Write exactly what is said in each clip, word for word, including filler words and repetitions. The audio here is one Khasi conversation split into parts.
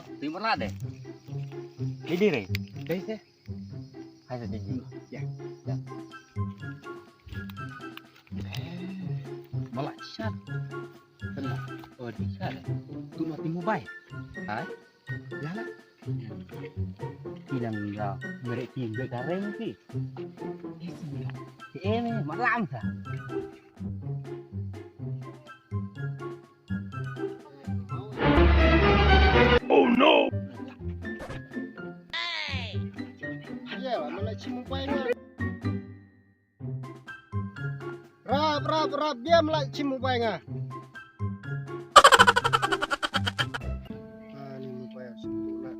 Ti mala de. Di di re. Dei se. Hai sa di di. Ya. Ya. Mala shat. Tenang. Oh, di shat. Tu mati mobile. Hai. Ya lah. Ti nang ya mere ti be kareng ti. Isi ya. Ti ene malam sa. Oh no! Rap, rap, rap, biam lah chim mobile nga. Ah, ni mobile satu lah.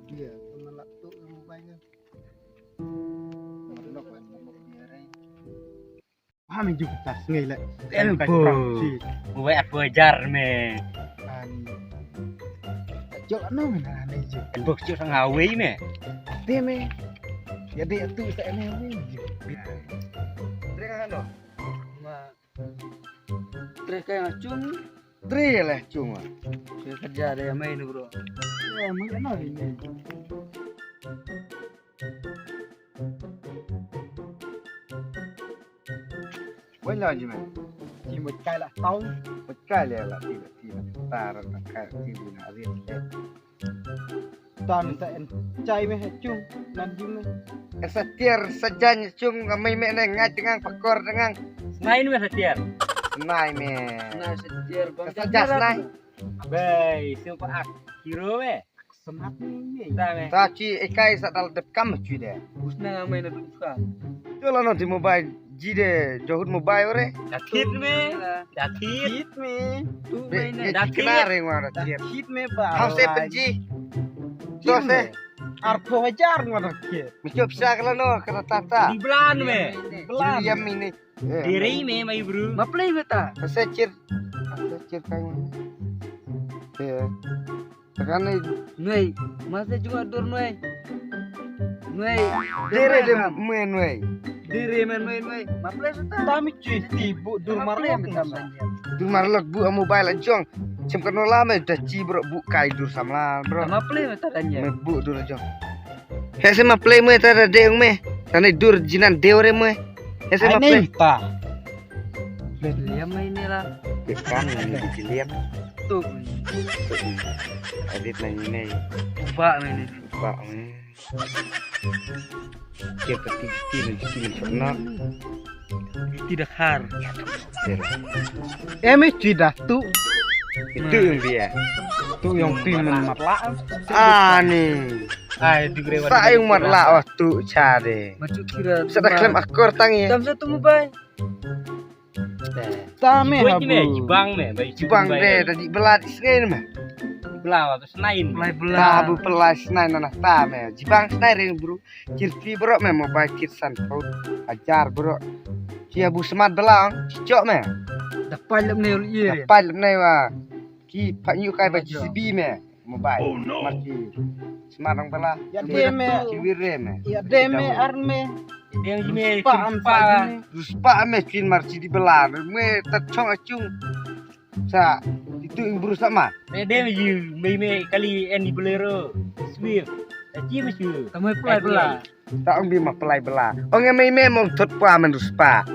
Dia, mana lah tu mobile nga. Mana nak, mana nak dia, Rai. Ah, min ju tas ngai le. Elbow. Wei aku ajar me. Ani. Jok no me na ne ju. Elbow jok sang awei me. Te me. Ya de tu sa me me ju. Tre ka no. Ma. Tre ka chung. Tre le chung. Ke kerja de mai ni bro. Ya, mai no ini. Wei la ji me. Ji mo kai la tau. Mo kai le la ti la ti la. Tar na kai ti bu na ri le. Tam ta en chai me he chung nan ji me. Sa tiar sa jan chung ngamai me ne ngai tengang pakor tengang. Snain me sa tiar. Snai me. Snai sa tiar bang. Sa jas snai. Bei, sing pa ak. Hero me. Semat ni. Ta chi ekai sa dal dep kam chi de. Usna nga mai na tu ka. Jolo no ti mobile ji de johut mobile ore. Dakit me. Dakit me. Tu me na dakit. Kena re ngwa dakit. Dakit me ba. Hau se penji. Tu se. Arphew hajar ngwa dakit. Michop sa kala no kena tata. Di belan me. Belan. Yam ini. Diri me mai bro. Ma play me ta. Sa chir. Sa chir kai ngwa. Te. Tekan ni. Nuai, masa juga dur nuai. Nuai. Dere de me nuai. Dere me nuai nuai. Maple seta. Tami cuy ti bu dur marlok. Dur marlok bu mobile ajong. Chem kano lama da ci bro bu kai dur samla bro. Maple me tadanya. Me bu dur ajong. He se maple me tada de me. Tane dur jinan deore me. He se maple. Ta. Liam mai ni la. Kan ni di liam. Tu. Adit na ni nei. Ba mai ni. Ba mai. Dia keti keti ni keti ni sana. Ti da khar. Em eh ti da tu. Itu yang dia. Tu yang ti man matla. Ah ni. Ai tu grewa. Sa yang matla waktu cari. Macu kira. Sa da klem akor tangi. Tam satu mobile. Ta me ha bu. Jibang me, bai jibang de tadi belat isngain me. Belat apa snain. Belat belat. Ta bu pelai snain na ta me. Jibang snain ring bro. Kirti bro me mobile kit san pau. Ajar bro. Ki abu semat belang. Cicok me. Dapat lem ne ul ye. Dapat lem ne wa. Ki pak nyu kai ba G C B me. Mobile. Oh no. Marci. Semarang bala. Ya de me. Ciwir de me. Ya de me ar me. Dem ji me. Spa am spa. Spa me chin marci di bala. Me ta chong achung. Sa itu ing bru sama. Me dem ji me me kali en di Bolero. Swift. Ta ji me ju. Ta me plai bala. Ta ong bi ma plai bala. Ong me me mong thot pa men spa.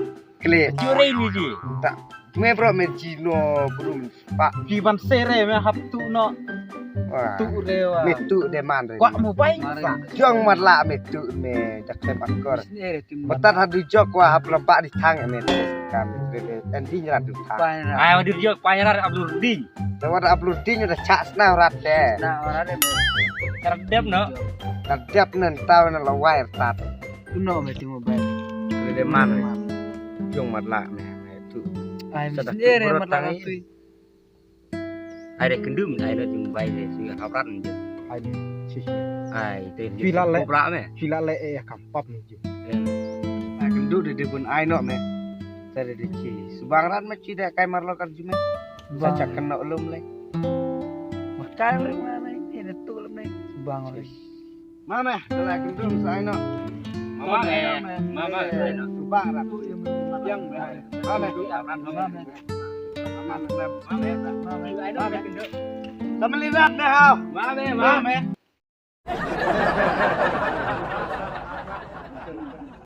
Kle. Jure ni ji. Ta me bro me ji no bru. Pa. Ki ban sere me hap tu no. Tu re wa. Me tu de man re. Kwa mobile. Jong mat la me tu me jak tem akor. Batat hadu jok wa hap lampak di thang me. Kam re de en di nyrat du thang. Ai wa di jok pa nyrat ablur di. Te wa ablur di nyu da chak sna rat de. Na rat de. Rat dep no. Rat dep nen taw na lawai rat. Tu no me ti mobile. Re de man re. Jong mat la me. Tu. Ai, sa da sendiri tu mat la tangi. Tu. Ai, re kendum, ai, re jumbai, re, sui haprat je. Ai, si, si. Ai, te, pila le, pila le, eh, kam pap ni je. Ai, kendu de, de pun ai no me. Tadi de ci. Subang rat me ci de kai marlo kar jume. Sa cak kena ulum le. Makan le mana ni, de tu le me. Subang le. Mama, dah lah kendung sa ai no. Mama, eh, mama, eh, no. Subang rat. Yang, mama. Mama, mama, mama, mama, mama, kendung. Tama li rat ne hau. Ma me, ma me.